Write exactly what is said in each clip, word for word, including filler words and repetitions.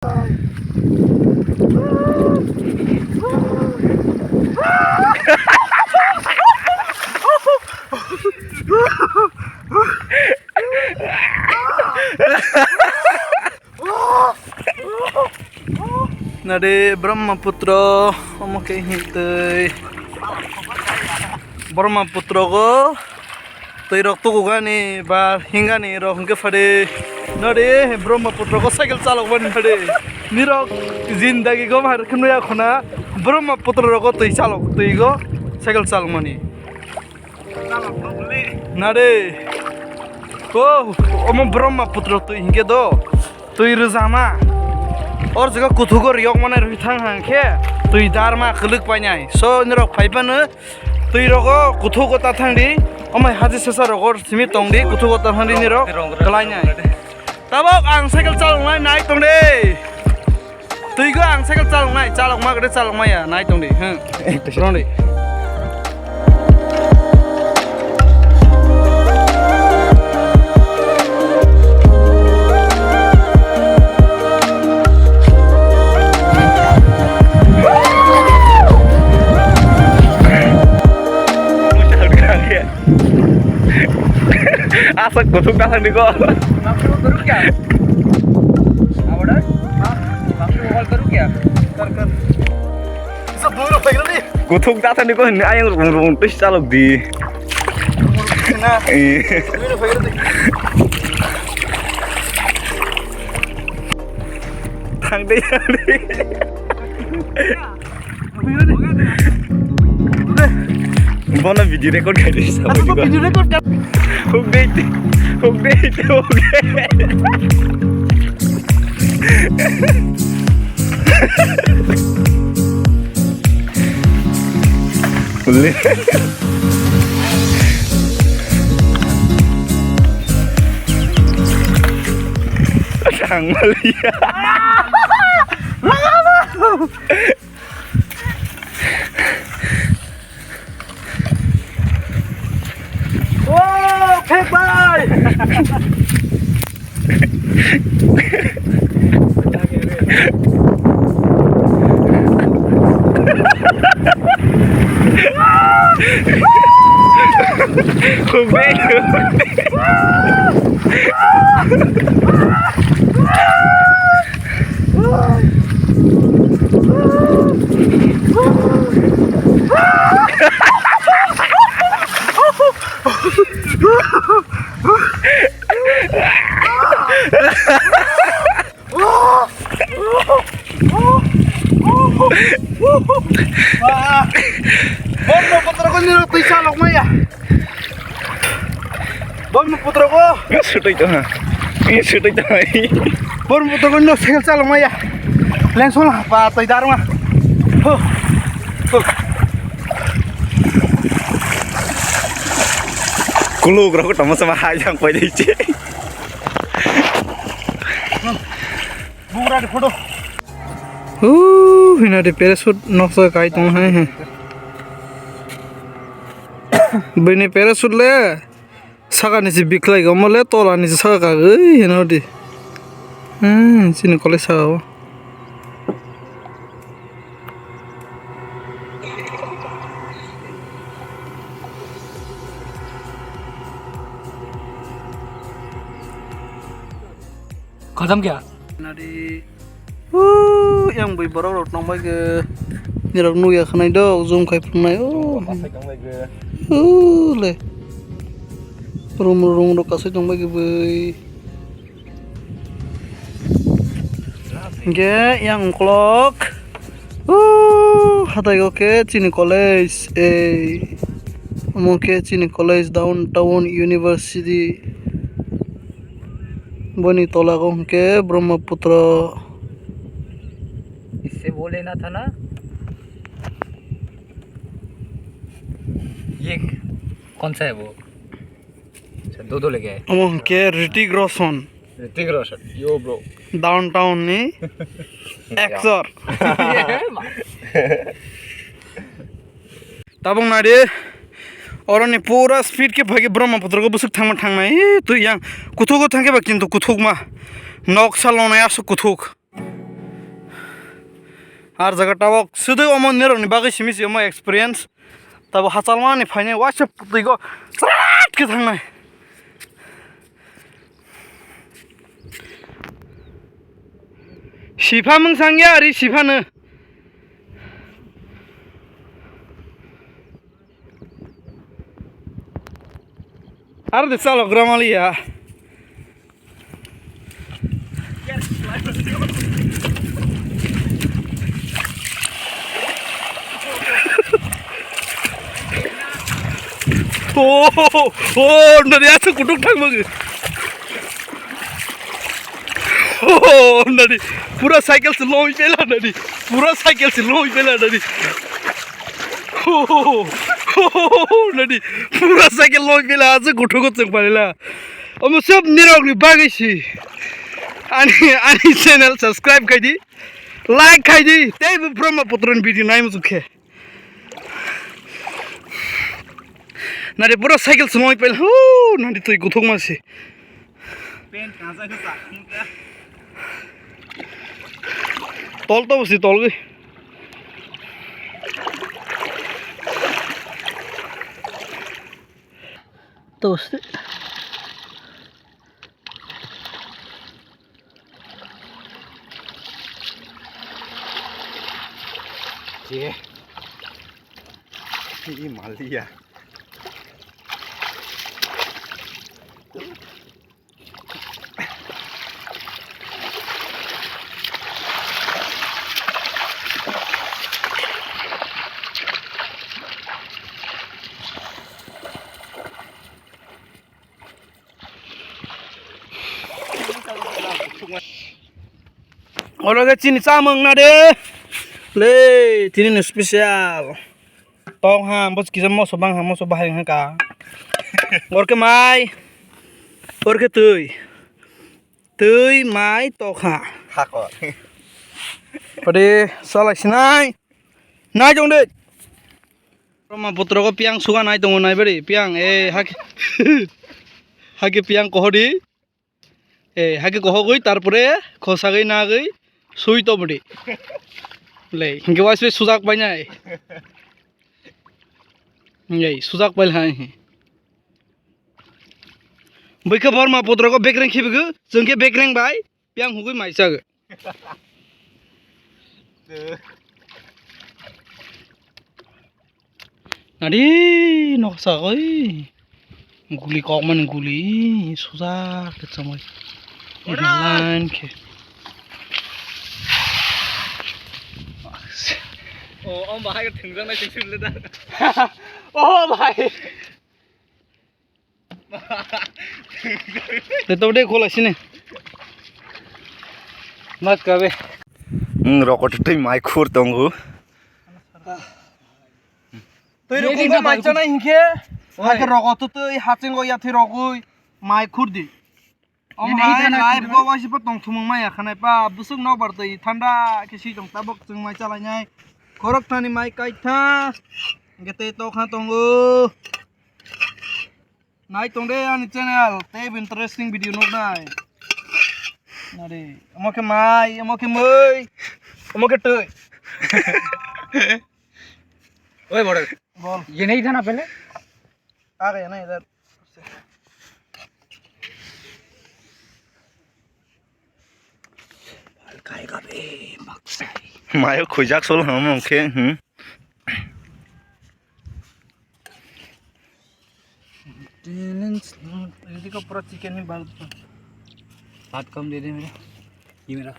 Nade Brahmaputra, omo khe hintwi. Brahmaputra go twi rok tugugani ba hingani rok hwnkhe phade. Nade Brahmaputra go cycle chalokmani phade. Nirok jindagi go bahar khwnwi akhona Brahmaputra rogo twi chalok, twi go cycle chalokmani. Nade. O, omo Brahmaputra twi hinkhe do. Twi rwjama. Or jaga kuthugo riyok manai rwi thang hang khe twi darma kwlwk painai. So, nirok phai phano twi rogo kuthugo ta thang di. Omai haji sesa rogo simi tong di, kuthugo ta thang di nirok kwlai nai. Tabok ang cycle chalok nai nai tong di. Twi go ang cycle chalok nai, chalok ma gede chalok maya, nai tong di, hmm. Rong di. Aswk kuthuk ta thang di go. Bangso guru kya? Order? Bangso call guru kya? Kar, kar. Kuthuk ta thang di go, ayang rung rung twi chalok di. Na. Eh. Thang di, thang di. Bono video record khai dei sa. Video record kar. Huk dei te, huk dei te, huk dei. Le. Thang maliya. O, phek bai! Huk dei. Brahmaputra ko nirok twi chalok maya. Brahmaputra ko. Sutui to ha. Ini sutui to ha. Brahmaputra ko nirok cycle chalok maya. Leng song ha pa twi darma. Ho. Ho. Kuluk rok tamo sama hai jang pai dei che. Bugra de photo. Uh, hina de parachute noksa kai tong hai he. Bini parachute le saka ni si biklai go mo le tola ni si saka ka gwi hino di. Hmm, sini kole saka o. Khatam kya? Nadi. Huu, yang bui borok rok tong bai khe. Nirok nukya khanai dok, zoom khai phunai. Oh. Asai tong bai khe. Huu, le. Rum rum rok asai tong bai khe bui. Hingke yang ukolok, uh, hatai o khe chini college, ei, omo khe chini college, Downtown University, boni tola o hingke Brahmaputra. इससे बोले ना था ना, ये कौन सा है वो? अच्छा, दो दो लेके आए। Omo hwnkhe Hrithik Roshan. Hrithik Roshan. Yo, bro. Downtown ni actor. Tabuk nai di, oroni pura speed khe phai khe Brahmaputra ko bwswk thangma thangnai. Ee, twi yang kuthuk o thang khe ba kintu kuthuk ma. Noksa lonai aswk kuthuk. Ar jaga tabok swdwi omo nirokni bagwi simi se omo experience. Tabok hachalmani phainai waisa putwi go chrat khe thangnai. Sipha mungsang ya ari siphano. Aro de chalo gra maliya. Oh, oh, nari aswk kutuk thang bagwi. Oh, nari pura cycle se loi pela nari. Pura cycle se loi pela nari. Oh, oh, oh, nari pura cycle loi pela aswk kutuk chwng palila. Omo sob nirok ni bagwi si. Ani, ani channel subscribe khai di. Like khai di. Tei bo Brahmaputra ni video nai muchuk khe. Nari pura cycle se loi pela. Hu, nari twi kutuk ma si. Pen kaza khe chakung kha. Tol to bwswi tolgwi. To bwswi. Che. Ih, maliya. Oro khe chini chamung na de. Le, tini ni special. Tong ha, bo kisa moso bang ha, moso bahai ha ka. Oro khe mai. Oro khe twi. Twi mai tokha. Hakor. Pade salai sinai. Nai tong de. Brahmaputra ko piang suga nai tongo nai bari piang, eh, hake. Hake piang kohodi. Eh, hake kohogoi, tarpore khosagoi nagoi sui tobodi. Lei, hingke waiswe sujak bai nai. Lei, sujak bai hai. Bwikha Brahmaputra ko bekreng khibigo, chwngke bekreng bai piang hugui mai chago. Nadi noksa goi guli kokmani guli sujak khe chumui line khe. O, o bahai thwngjaknai se sibole da. O bhai. Te to de kola sini. Mat kabe. Ang rokot twi mai khur tongo. Twi rokot mai chana hinkhe. Hai rokot twi haching go ya twi rogui mai khur di. Om hai live go waisi pa tong thumung mai ya khanai pa busuk nok bar twi thanda khe si tong tabok chwng mai chalai nai. Khorok thani mai kai tha. Gete to kha tongo. Nai tong de ani channel, tei interesting video nuk nai. Nari, omo khe mai, omo khe mui, omo khe twi. Oi, boro. Bol. Ye nahi tha na pehle? Aa gaya na idhar. Mayo khujak sol ham mungkhe, hmm. इनका पूरा चिकन ही बाल। हाथ कम दे दे मेरा, ये मेरा।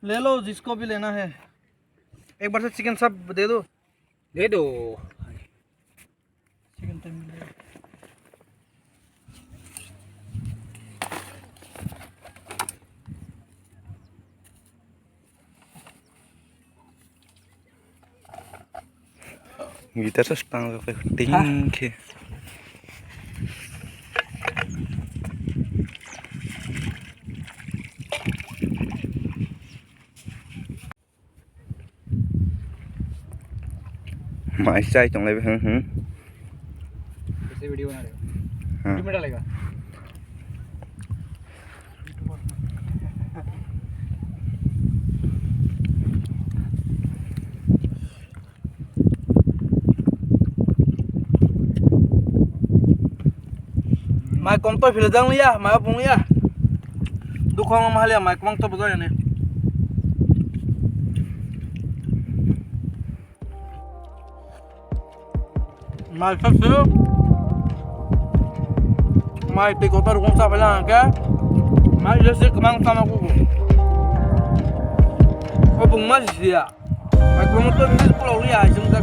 ले लो जिसको भी लेना है। एक बार से चिकन सब दे दो। दे दो। Chicken time. Guitar sa stang ka ting khe. Mai chai tonglai bai, hmm, hmm. कैसे वीडियो बना रहे हो? हाँ। YouTube में डालेगा। Mai kom to phila jang liya, mai bung liya. Dukhong ma haliya, mai kom to bujai ani. Mai sasi. Mai tei kotor kung sa pala ke. Mai sasi kemang sama kuku. Ko bung ma sisi ya. Mai kung to ni pulau liya, jeng tak.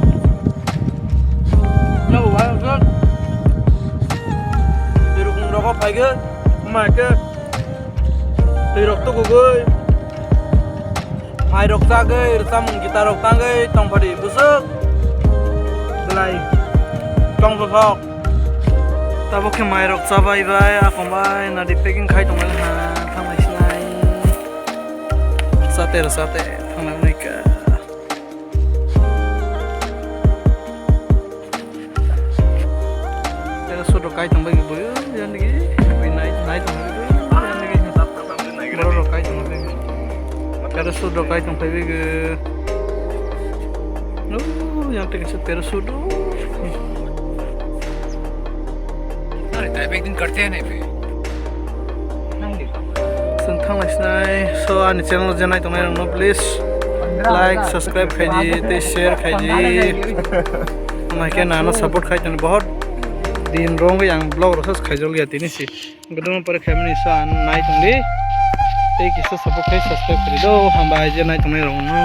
Ya, wa, wa. Tei rukung rokok phai ke. Mai ke. Tei rok to kugui. Mai rok chagwi, rwchapmung gita rok tangwi tongphadi bwswk belai tongthok. Tabuk khe mai rok chabai bai, akhong bai nadi packing khai tongnai ha, thanglai sinai. Chate rw chate, thanglai ka. Tera sudo kai tong bai bo, yan digi, bai nai, nai tong bai bo, yan digi. Borok rok kai tong bai. Tera sudo kai tong bai bo. No, yan tera sudo. अरे, टाइप एक दिन करते हैं नहीं पे। Chwng thanglai sinai. So, ani channel je nai tongnai rokno please like, subscribe khaidi, tei share khaidi. Naikhe nano support khai toni, bahut din rwngwi ang vlog rok khaijak liya tini si. Godoma pore khaimani sa nai tongdi. Tei kisa support khai subscribe khaidi do. Hambai je nai tongnai rokno.